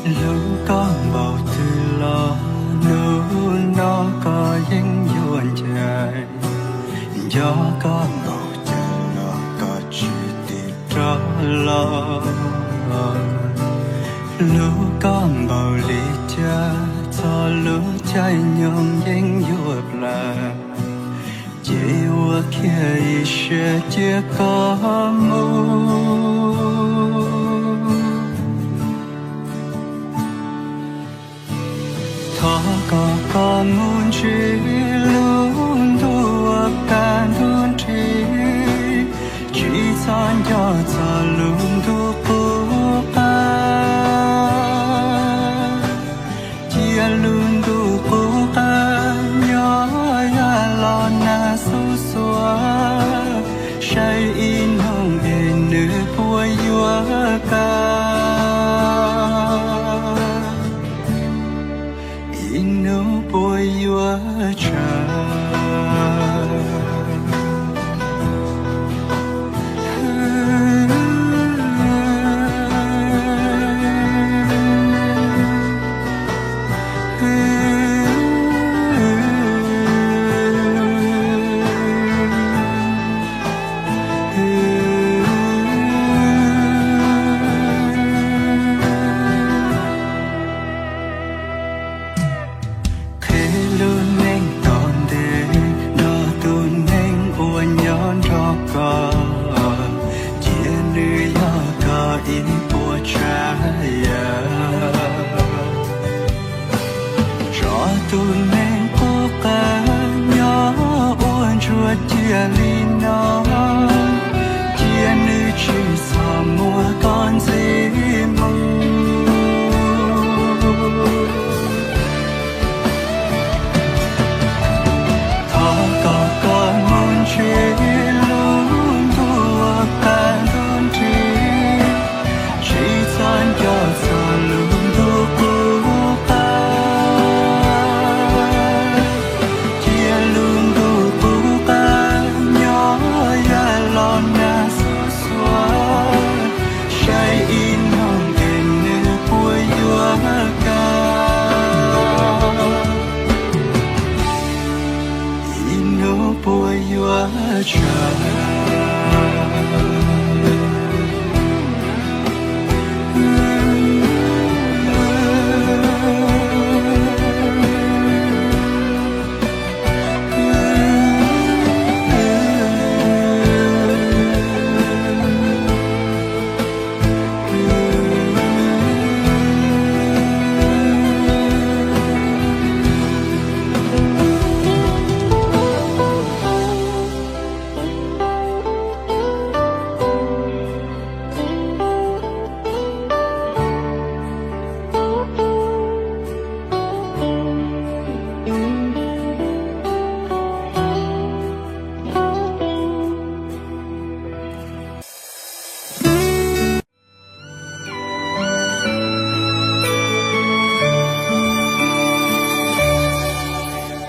Hlub koj npaum twg los hnub no koj yeej yuav ncaim, nco koj npaum cas los koj tsis tim rov los. Hlub koj npaum li cas txog lub caij nyoog yeej yuav plaws, ces ua kiag ib siab cia koj mus. Thov kom koj mus ntsib lub ntuj uas kaj ntug nrig, tsis txhob nco txog lub ntuj qub qab. Cia lub ntuj qub qab nyob yam los nag xuab xuab, saib ib hnub es nws puas yuav kaj, ib hnub puas yuav tsawg. Qhib lub neej tom ntej nrog tus neeg uas nyob nrog koj, cia nws yog koj ib puas tsav yam. Tso tus neeg qub qab nyob ua ntsuag cia li no, cia nws tsis txhob muab koj ntxiv mus. Thov kom koj mus ntsib lub ntuj uas kaj ntug nrig, tsis txhob nco txog lub ntuj qub qab. Cia lub ntuj qub qab nyob yam los nag xuab xuab, saib ib hnub es nws puas yuav kaj, ib hnub puas yuav tsawg.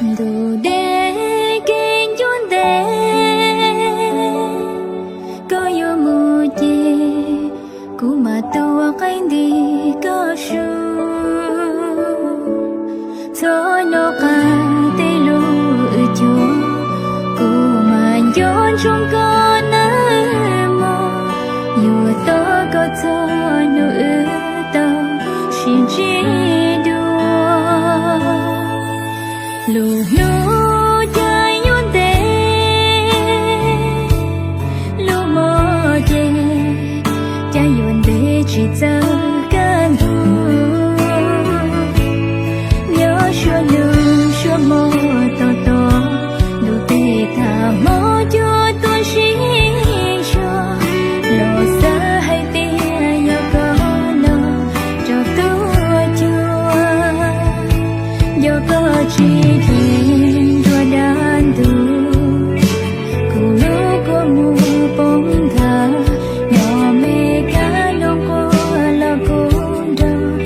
Ntuj deb kev ncua ntev, koj yuav mus ces kuv mam tuav qaib nti koj su. Txhob nco qab tej lus wb cuag, kuv mam nco ntsoov koj nawb mog. Yuav tos koj txog hnub wb tau sib ntsib dua. Lub hnub cas yuav ntev, lub hmo ces cas yuav ntev tsis txawj kaj ntug. Nyob suav nug suav hmo tos tos, ntuj teb tag hmo cuaj tuaj sib zog, los xav hais tias yog koj los rau tuaj cuag. Yog koj tsis ces nruab dab ntug, kuv lub kua muag poob nthav, nyob Mes Kas nroog Nquag los kuv nrog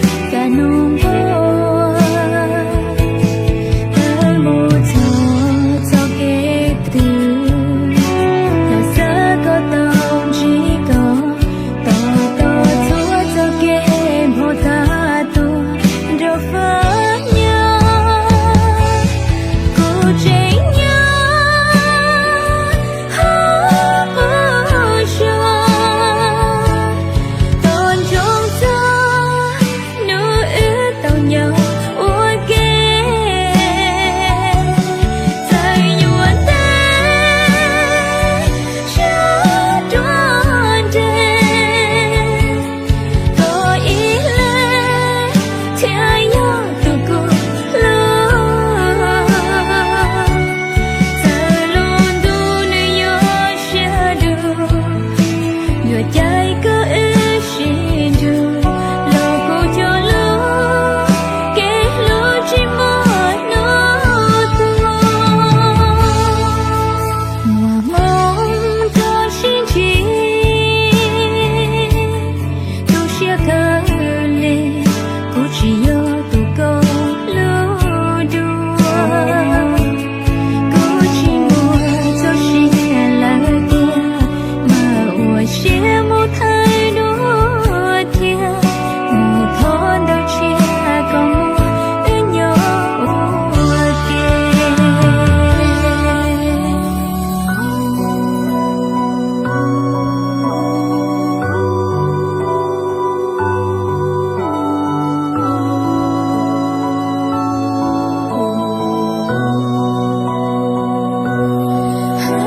Siab kawg li, kuv tsis yog tus koj hlub dua. Kuv tsis muaj txoj sia lawm tiag, mas ua siab mus thawj dua thiab. Mus thov ntawd tsiaj kom muaj wb nyob ua ke.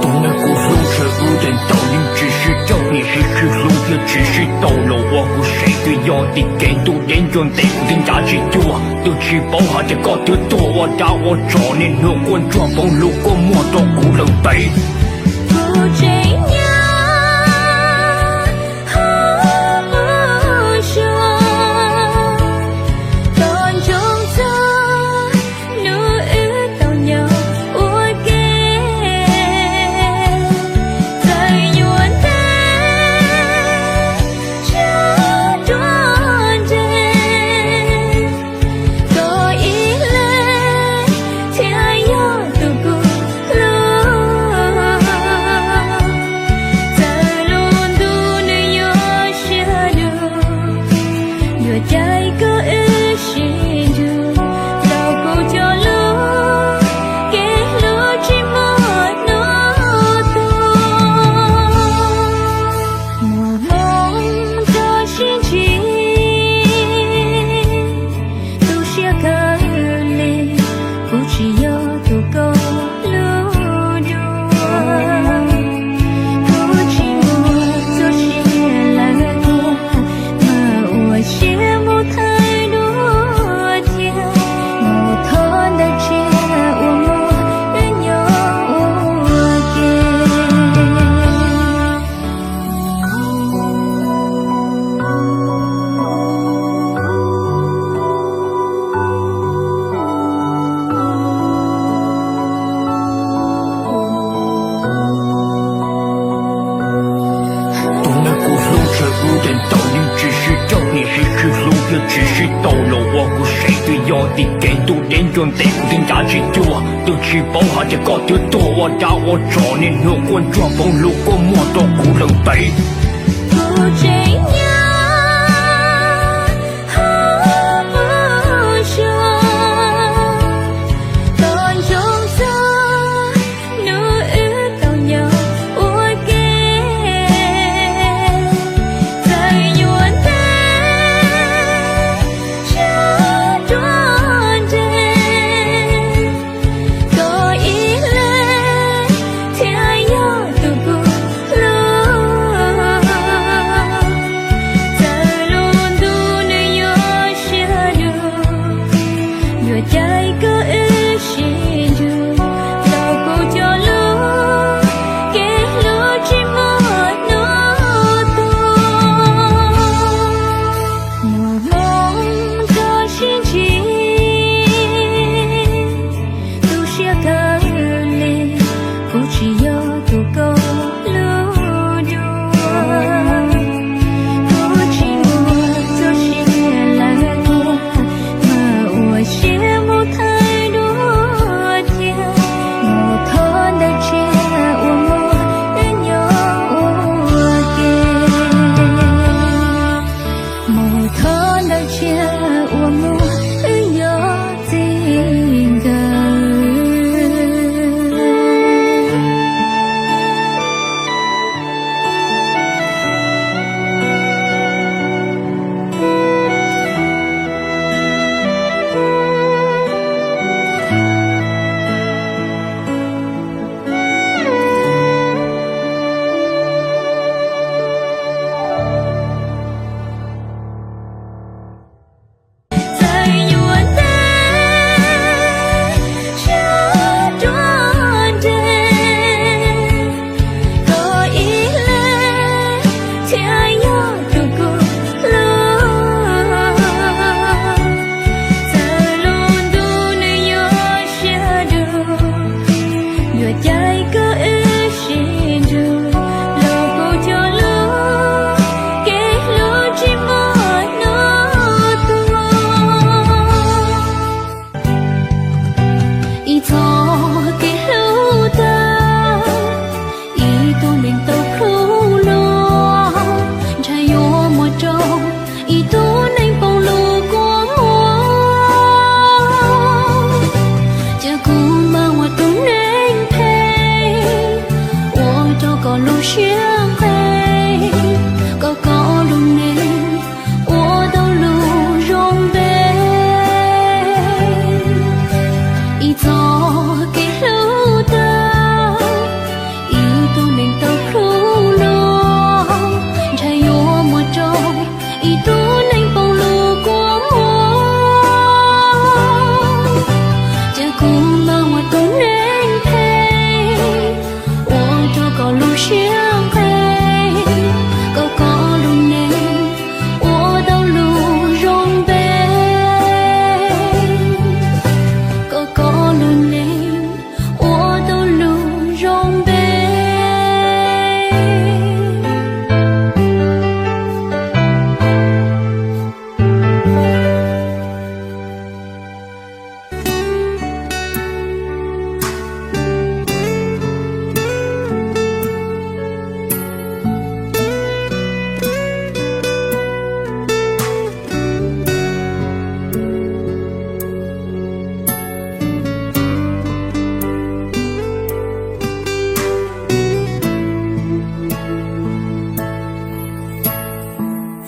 Tus neeg kuv hlub ntshe wb teev tau yeej tsis sib raug, niam sib sib hlub thiab tsis sib tau los ua kuv sev. Twb yog tim kev ntuj deb ncua ntev kuv thiaj ncav tsis cuag, twb tsis paub hais tias koj twb tuag ua dab ua tsov, niaj hnub quaj ntsuag poob lub kua muag rau kuv lawm ntag. Kuv tseem nyob hauv lub zos, tos ntsoov txog hnub wb tau nyob ua ke. Txawm yuav ntev tshav nruab nreeg, koj ib leeg thiaj yog tus kuv hlub. Txawm lub ntuj nws yuav siab dua, yuav caij koj wb sib nrug, los kuv cov lub kev hlub tsis muaj hnub tuag. Muaj hmoo txog sib ntsib, tu siab kawg li, kuv tsis yog tus koj hlub dua. Kuv tsis muaj txoj sia lawm tiag, mas ua siab mus thawj dua thiab. Mus thov ntawd tsiaj uas muaj wb nyob ua ke. Tus neeg kuv hlub ntshe wb teev tau yeej tsis sib raug, niam sib sib hlub thiab tsis sib tau los ua kuv sev. Twb yog tim kev ntuj deb ncua ntev kuv thiaj ncav tsis cuag, twb tsis paub hais tias koj twb tuag ua dab ua tsov, niaj hnub quaj ntsuag poob lub kua muag rau kuv lawm ntag. Kuv tseem nyob hauv lub zos, tos ntsoov txog hnub wb tau nyob ua ke. Txawm yuav ntev tshav nruab nreeg, koj ib leeg thiaj yog tus kuv hlub. Txawm lub ntuj nws yuav siab dua, yuav caij koj wb sib nrug, los kuv cov lub kev hlub tsis muaj hnub tuag. Muaj hmoo txog sib ntsib, tu siab kawg li, kuv tsis yog tus koj hlub dua. Kuv tsis muaj txoj sia lawm tiag, mas ua siab mus thawj dua thiab. Mus thov ntawd tsiaj uas muaj wb nyob ua ke. Mus thov ntawd tsiaj uas muaj wb nyob txij nkawm.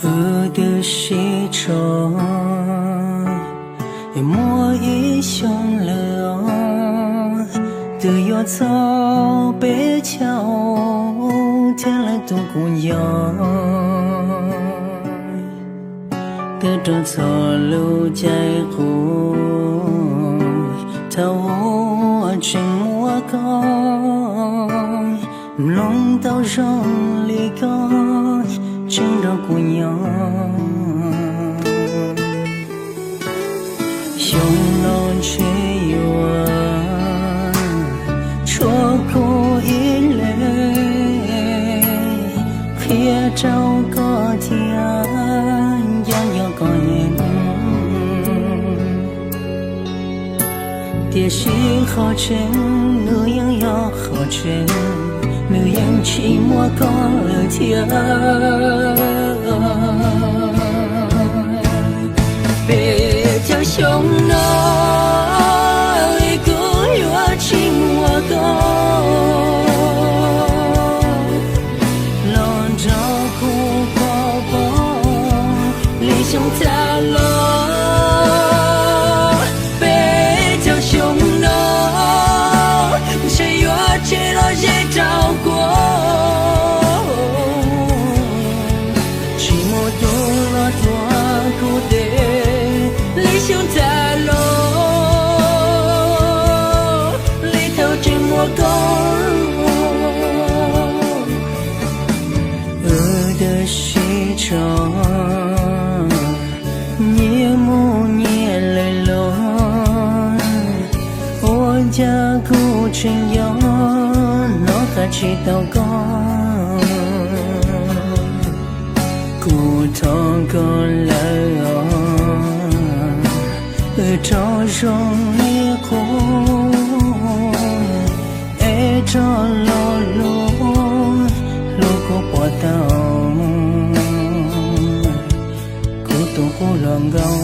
Wb twb sib tshuam muaj ib xyoos lawm, twb yuav txog peb caug thiab lawv tu kuv yos. Twb raug txog lub caij qub, thaum ub tseem muaj koj, mloog tau zoo li koj tseem nrog kuv nyob. Xyoo no ntshe yuav tshuav kuv ib leeg, qhia rau koj thiab nco nco koj heev. Tiam sis qhov tseeb nws yeej yog qhov tseeb, nws yeej tsis muaj koj lawm thiab. Peb caug xyoo no kuv yuav tsis muaj koj los nrog kuv pov pob li xyoo tas los. Peb caug xyoo no ntshe yuav tseg los ze rau kuv, tsis muaj tus los tuav kuv tes li xyoo tas los, li thaum tseem muaj koj. Wb twb sib tshuam nyias mus nyias lawm los, ua cas kuv tseem yuav hnov qab tsis tau koj. Kuv thov koj lawm os, wb rov zoo li qub, es rov los hlub, hlub kuv puas tau, kuv tus qub hluas nkauj.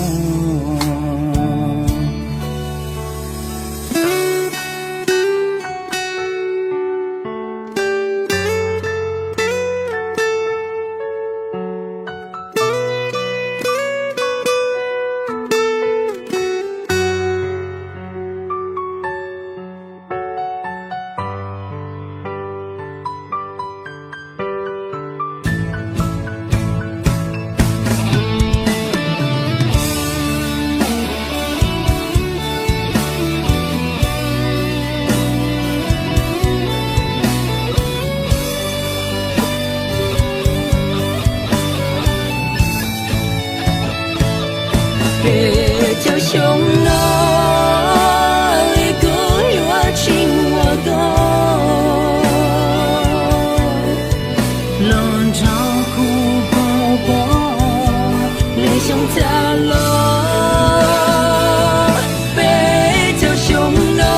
Peb caug xyoo no kuv yuav tsis muaj koj los nrog kuv pov pob li xyoo tas los. Peb caug xyoo no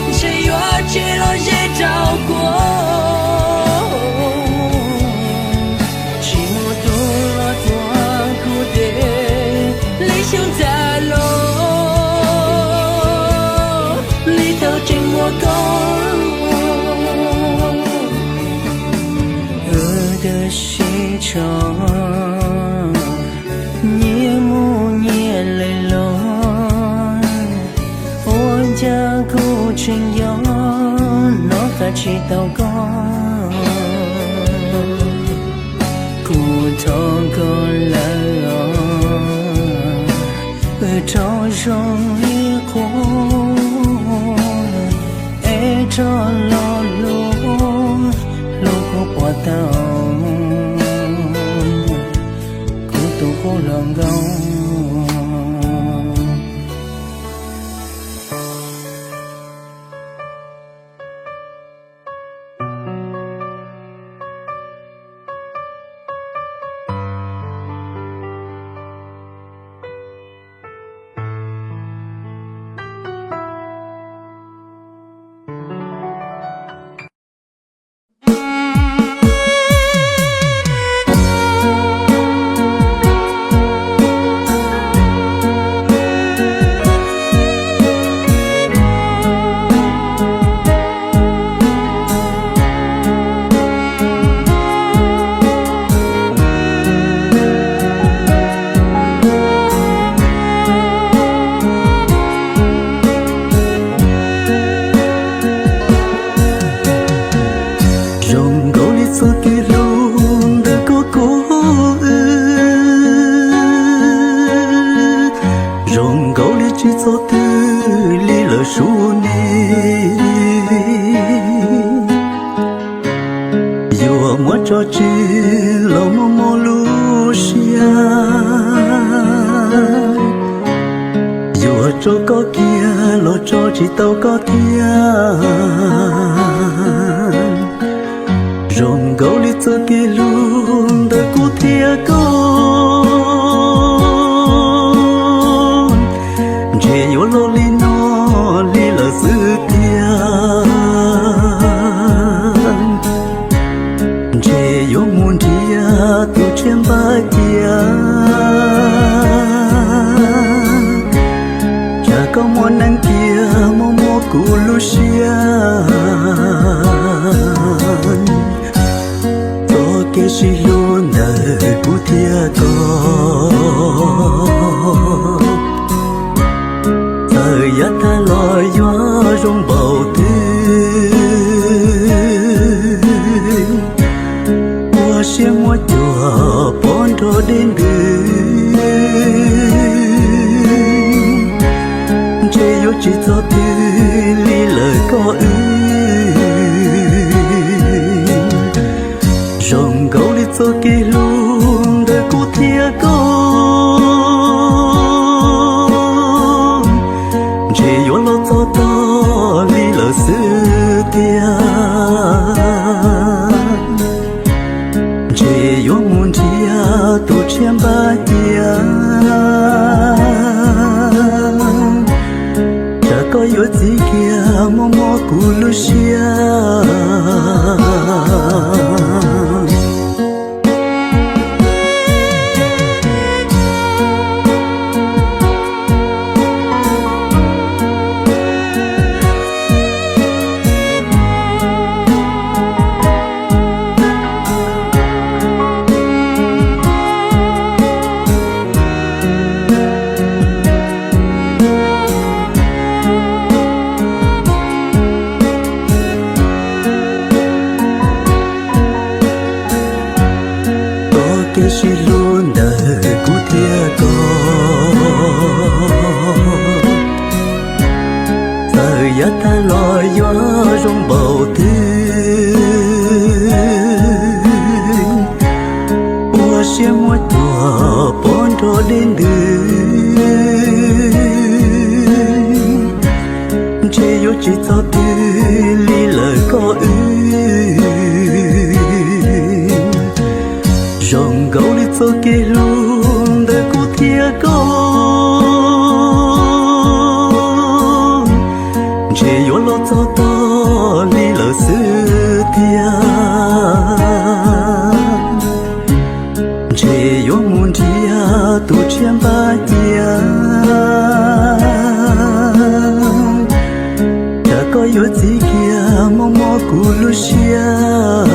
ntshe yuav tseg los ze rau kuv, tsis muaj tus los tuav kuv tes li xyoo tas los, li thaum tseem muaj koj. Wb twb sib tshuam nyias mus nyias lawm los, ua cas kuv tseem yuav hnov qab tsis tau koj. Kuv thov koj lawm os, wb rov zoo li qub, es rov los hlub, hlub kuv puas tau, kuv tus qub hluas nkauj. Sub nim yuav muab tso tseg los muaj mob lub siab, yuav tso koj kiag los tso tsis tau koj thiab. Zoo nkaus li txoj kev hlub ntawm kuv thiab koj, ntshe yuav los li no li lawm xwb tiag. Ntshe yuav mus nrhiav tus tshiab npab cia, tsam koj muaj neej kiag muaj muaj kuv lub siab. Txoj kev sib hlub ntawm kuv thiab koj, txawm yav tag los yuav zoo npaum twg, ua siab muab cuag pov nrog dej ntws. Ntshe yuav tsis txog twg li lawm koj wb. Zoo nkaus li txoj kev hlub ntawm kuv thiab koj, ntshe yuav los txog tog li lawm xwb tiag. Ntshe yuav mus nrhiav tus tshiab npab cia, tsam koj yuav txi kiag muaj mob kuv lub siab. Txoj kev sib hlub ntawm kuv thiab koj, txawm yav tag los yuav zoo npaum twg, ua siab muab cuag pov nrog dej ntws. Ntshe yuav tsis txog twg li lawm koj wb. Zoo nkaus li txoj kev hlub ntawm kuv thiab koj, ntshe yuav los txog tog li lawm xwb tiag. Ntshe yuav mus nrhiav tus tshiab npab cia, tsam koj yuav txi kiag muaj mob kuv lub siab.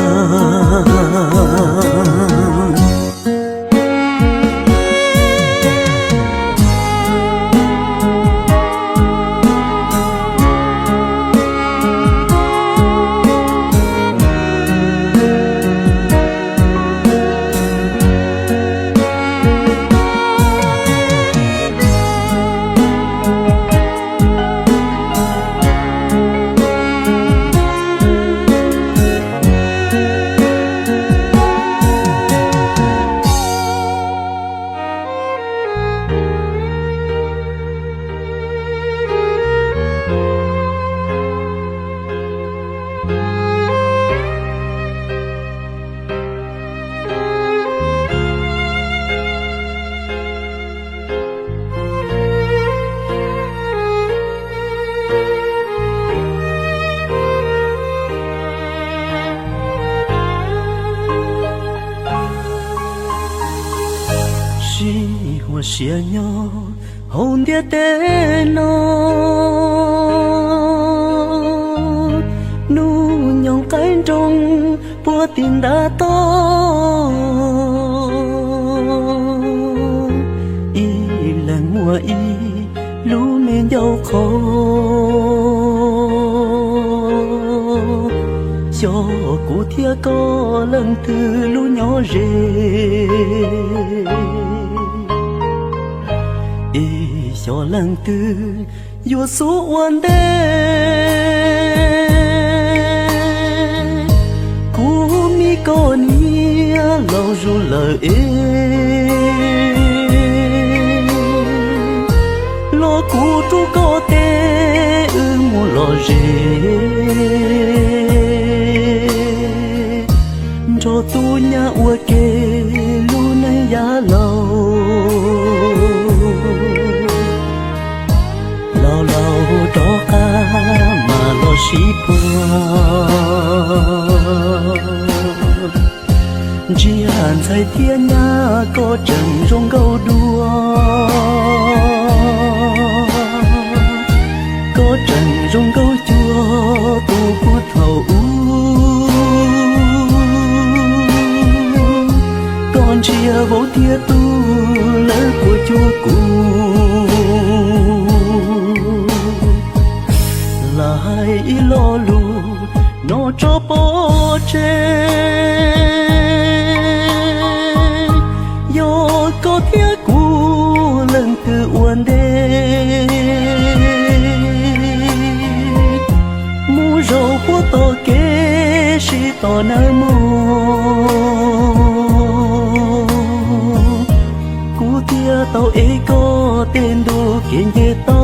Sib huam siab nyob hauv ntiaj teb no, hnub nyoog qaib nroog puag tim ntav toj, ib leeg muaj ib lub me ncauj qhov, xyov kuv thiab koj leej twg lub nyob ze, ib xyov leej twg Yuav xub ua ntej, kuv me koj niam laus zus lawm es, los kuv rub koj tes wb mus lom zem, nrog tub nyab ua ke lub neej yav laus. Laus laus rov qab mas los sib puag. Ntsia ntxhais thiab nyab koj tseem zoo nkauj dua, koj tseem zoo nkauj cuag tus puag thaum ub. Koj ntsia vauv thiab tub lawv puas cuag kuv. Lam hais ib lo lus no tso pov tseg, yog koj thiab kuv leej twg ua ntej, mus zaum puag tom kev sib tos nawb mog. Kuv thiaj tau ev koj tej ntu kev nce toj.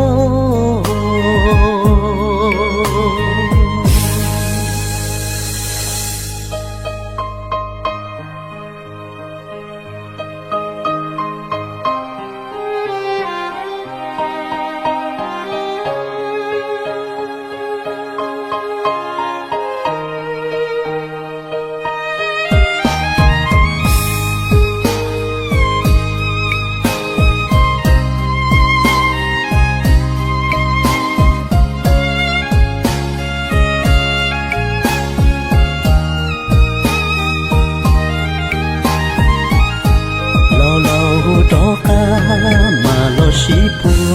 Laus laus rov qab mas los sib puag.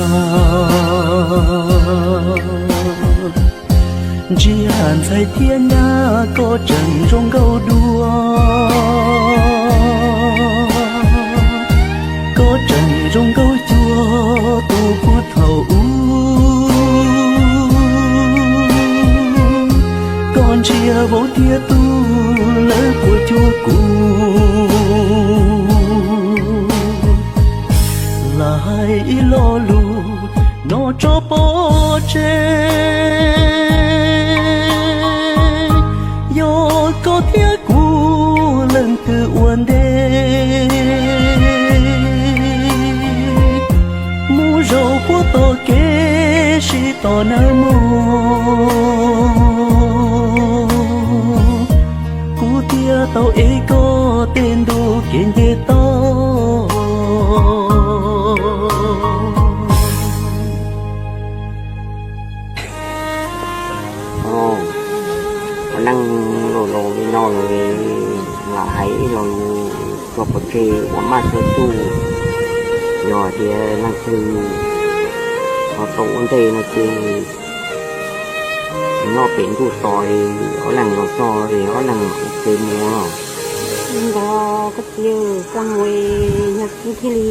Ntsia ntxhais thiab nyab koj tseem zoo nkauj dua, koj tseem zoo nkauj cuag tus puag thaum ub. Koj ntsia vauv thiab tub lawv puas cuag kuv. Lam hais ib lo lus no tso pov tseg, yog koj thiab kuv leej twg ua ntej, mus zaum puag tom kev sib tos nawb mog. Kuv thiaj tau ev koj tej ntu kev nce toj. Ua neej laus laus li no lawm, lam hais ib lo lus tso pov tseg ua maj txog txuj. Yog tias leej twg ho tau ua ntej no ces nyob pem ntuj tos, ob leeg los txog es ob leeg ua ke mus los. Li ntawd koj txiv, koj mus, yog koj thiaj li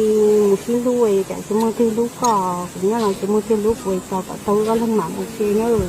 mus sib hlub, tsam tsis muaj twg hlub koj, kuv nyob los tsis muaj twg hlub kuv, tos kom tau ob leeg mam mus ke nawb.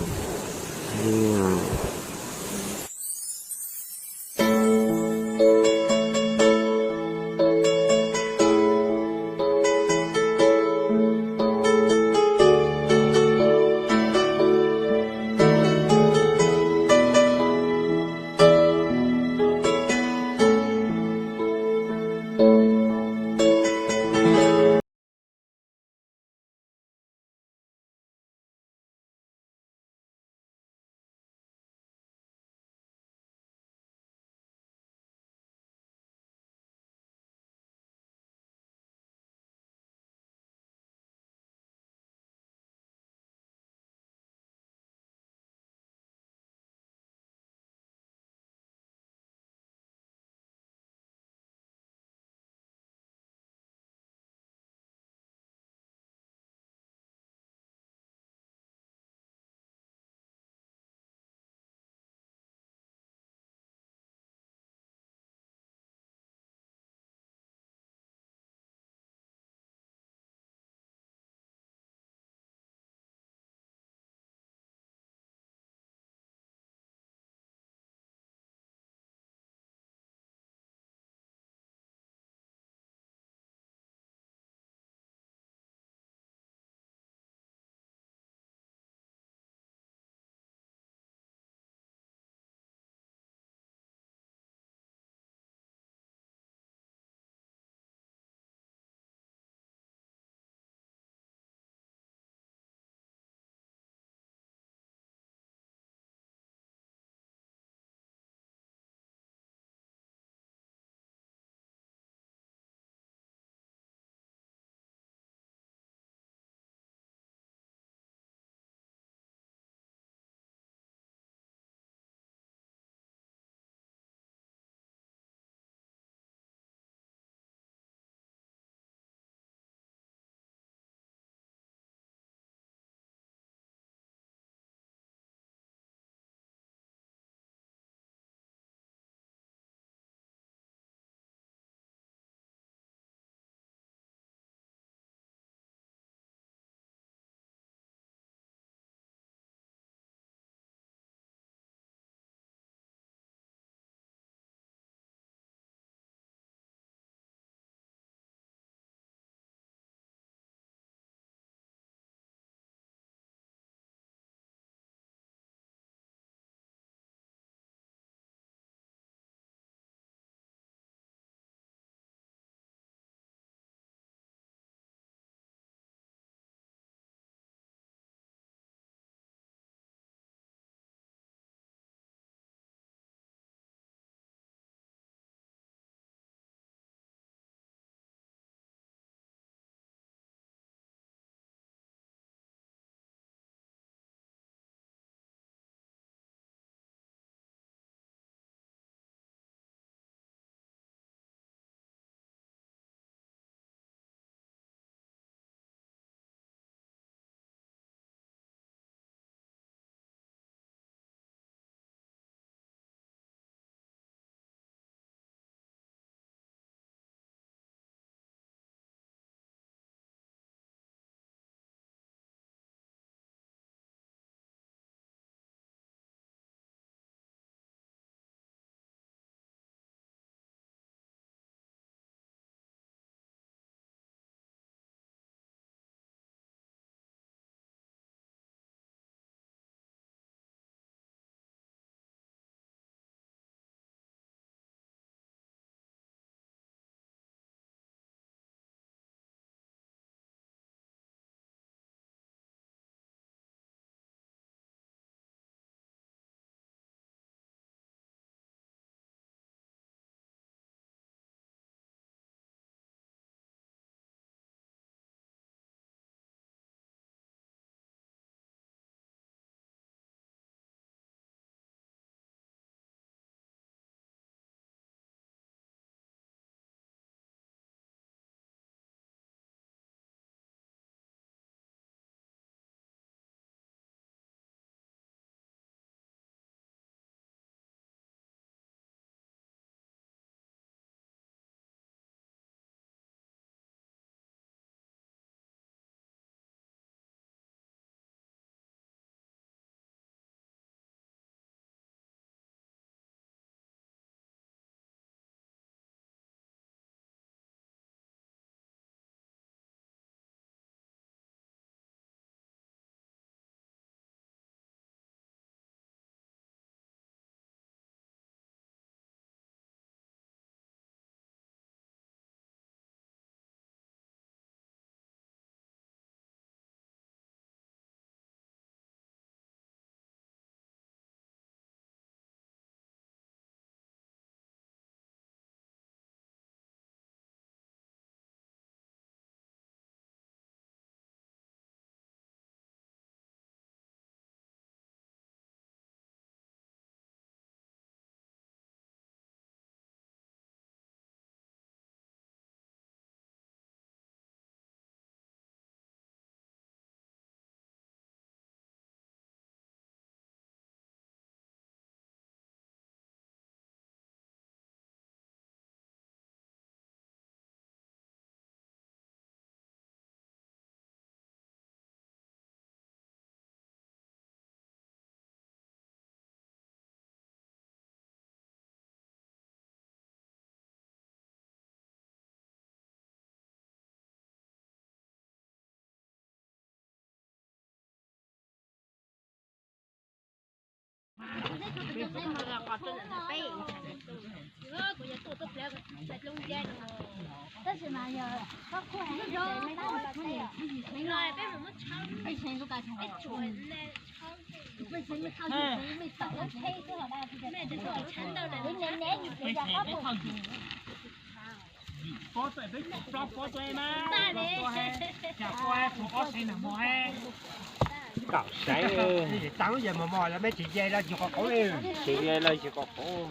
Tam lub yam mos mos los mej tsis ye los yug qhov qauv li. Tsis ye los yug qhov qauv.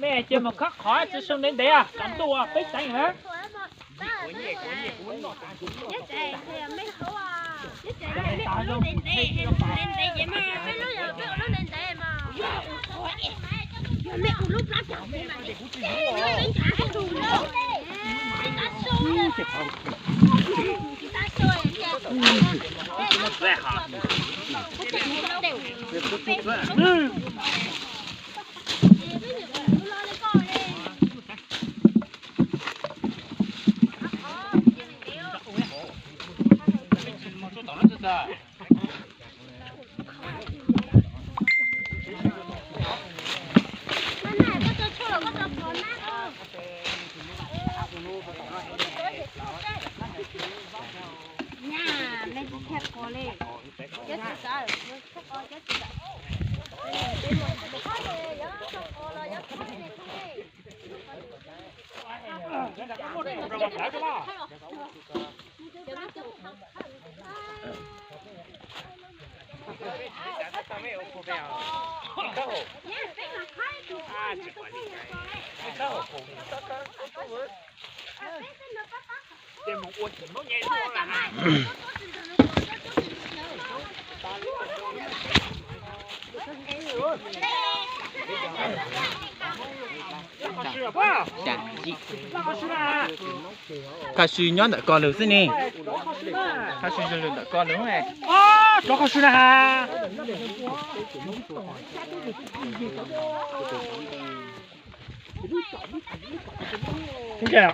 Mej cia mus khab qhov tsi su ntev ntev, qab ntuj peb teev na. Kha sw nyob ntawm ko lawm xwb ne. Kha sw zoo ntawm ko lawm. Rov kha sw na has.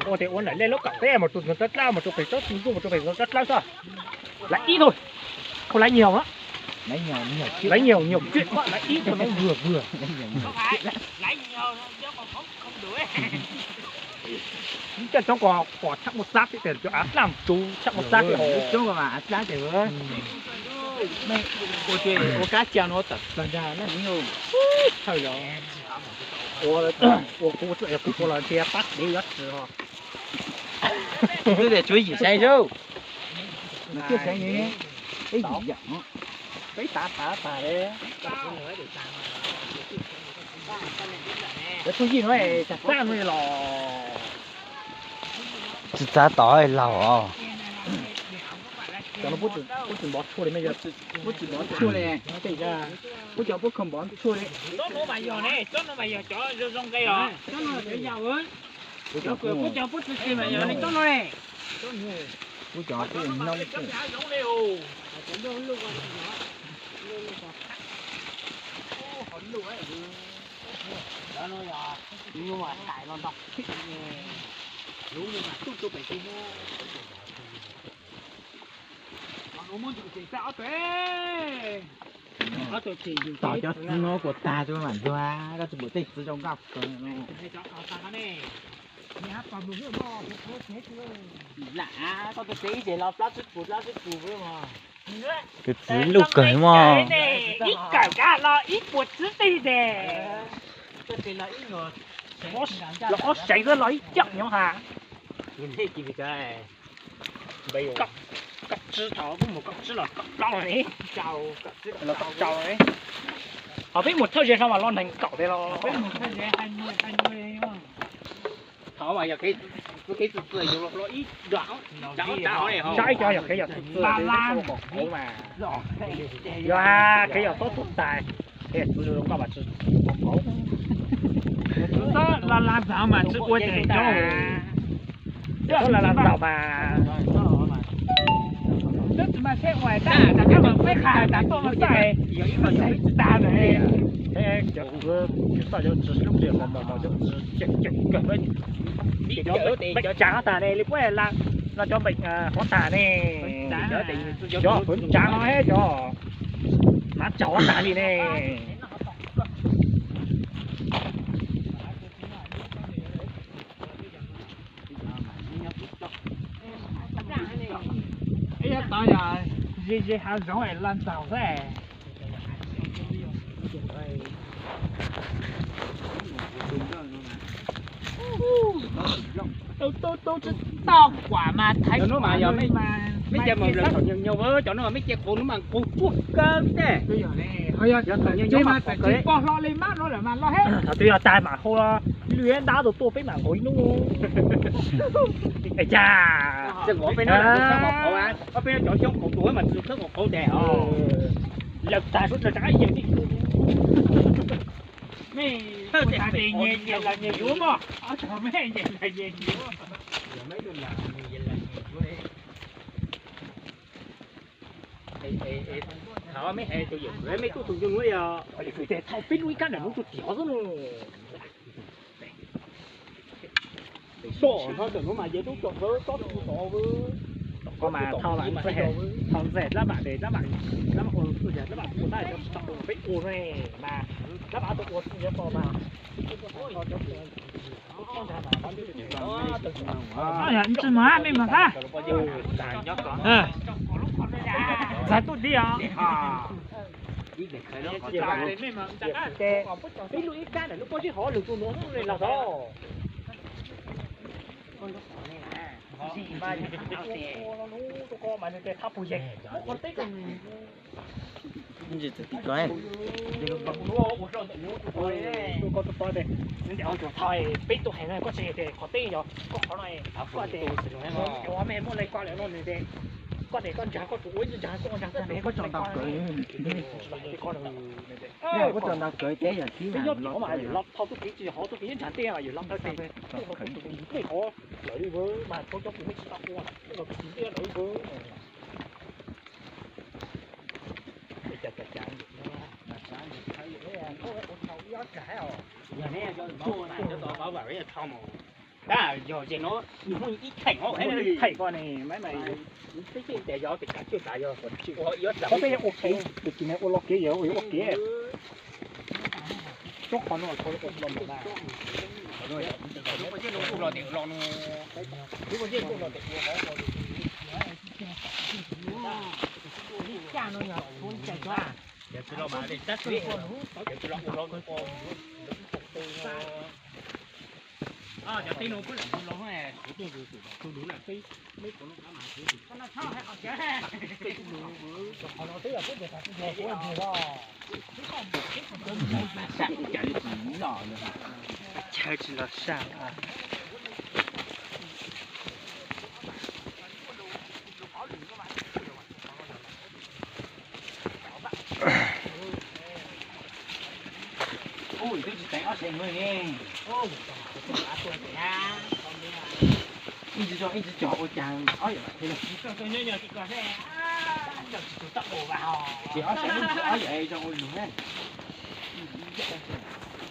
Ua tes ua ntawm lej lub kaum teb mus rau txog rab dlawb, mus rau pem tsob txu ntuj, mus rau pem tsob dlawb xwb. Lawv ib tug, lawv nyuag, lawv nyuag nyuag, lawv ib tug lawv vuag vuag. Coj coob ko pom tshaj muaj xab thiab, cov av daj tsu tshaj muaj xab thiab. Coob ko mas av daj ces ua kab cia no tawm plag ntag na. Thawj yog ua kuv, kuv ua los ntsia pab dev yuav tsis ho. Twb tias tsuav yim seis zaub, mas tsuav seis ne, peb yim yam, peb tav tav tas li. Cov txuj yij no txaj txaj no los tsis txav tod laug os. Cov no puab tsis npov tshuaj li, puab tsis npov tshuaj li, puab cov puab khaws npov tshuaj li. Tsob no mas yog ne, tsob no mas yog cov zoo zoo nqe os. Tsob no cov yau, puab cov puab tsis mas yog li tsob no ne. Puab cov puab zoo li os. Tos cov txiv no kuas tag tso mam ntxuag, koj tsis pum tej txiv zoo nkauj kawg. Lam, koj tus txiv ib txhis los plaub tsib puas plaub tsib puas mog. Tus txiv luj kawg mog. Ib kawm kab los ib puas tsib teg tes. Los ob seev xwb los ib coj nyob ha. Koj tsib thaum kuj mus koj tsib los koj plaub los ne. Los koj rau ne. Ho peb mus thawj zaug no mas los nees kaum tes los. Thaum mas yog kev txwm txwm yus los ib, sab ib co yog kev yog txwm txwm mas, yog kev yog tob txuj tais. Koj mas tsis ua kauv. Txhob la la ntxaug mas tsis ua ces cov, txhob la la ntxaug mas. Tab sis mas seb ua tas, tas kab mas peb qha tas tuaj mas xav tag lawm. Cov tsis tau cov tsis hlub li mos mos mos cov tsis ceem ceem kawg, cov tsav tas ne li puab la no cov npeem qhov tas ne, cov pwv tsav no cov hnav tsaug tas li ne. Ib yog tod yog ze ze hav zoov es los ntxaug xwb. Tau tau tsis tau kuam mas thaiv hnub mas yog mej cia mus lawm thaum nyuag nyuag, cov no mej cia qus hnub mas qus tsuag kawg tiag. Tsis pom hlo li mab no lawm mas los he. Thaum twg yog tag mam hu lwj ntab tus tuaj peb mam nqus ib hnub. Cas tseem nqus peb hnub lawm, ob peb cov xyoob qus tus mas tsis txhob nqus qus des os. Lawv tag sub lawv rov qab yees tij. Mej ua tas tes nyem yees los nyem yuav mog, ob tog mej yees los yees yuav. Thov mej hais tus yawm, mej tub tus ncoo nuav yog. Thauj peb lub ib kab ntawm nuav rua tiag xwb no. Tom no ntawm nuav mas yawg tub tsom vawv tsob tub tod vawv. Koj mas thauj mas txawj hais, thauj ntxawg dlaab mam de dlaab mam, dlaab mam ua txuj yag dlaab mam ua tau cov tsis tau ua peb ua ne mas dlaab mam tau ua txuj yag tau mas. Tsis mas mej mas hab. Txav tuj di os. Peb lub ib kab ntawm lub pob zeb hov lug rua nuav los tod. Peb tuaj hais no koj tsis hais tias qhov teb yog koj qhov no, koj tias, mej muaj laj koj lawm no nws tias, koj tias koj ntsaag koj tsuas ua ib ntsaag koj ua ntsaag koj teb koj tsis tau kawg. Koj tsis tau kawg ces yog tib yog los thauj tub kev tsis hov tub kev ib ntsaag tej yog los thauj tej, tej hov lawm li vawv mas thauj cov kuv mej tsis tau ua, tej los kuv tsis ua lawm li vawv. Tab yog ze no nws muaj ib theem os, ib theem koj ne, maiv mas peb tej tes yog pem kav tsij tas yog, peb ua kev, ua kev, ua kev. Tsob qhov no, qhov no, qhov no, qhov no, qhov no, Chaw tsis los saj. Ub, twb tsis teev ob tsev nuav ne. Ib tsis zoo ib tsis cog ua cas ob yam thiab. Ces ob tsev ob yam zoo ua lug na.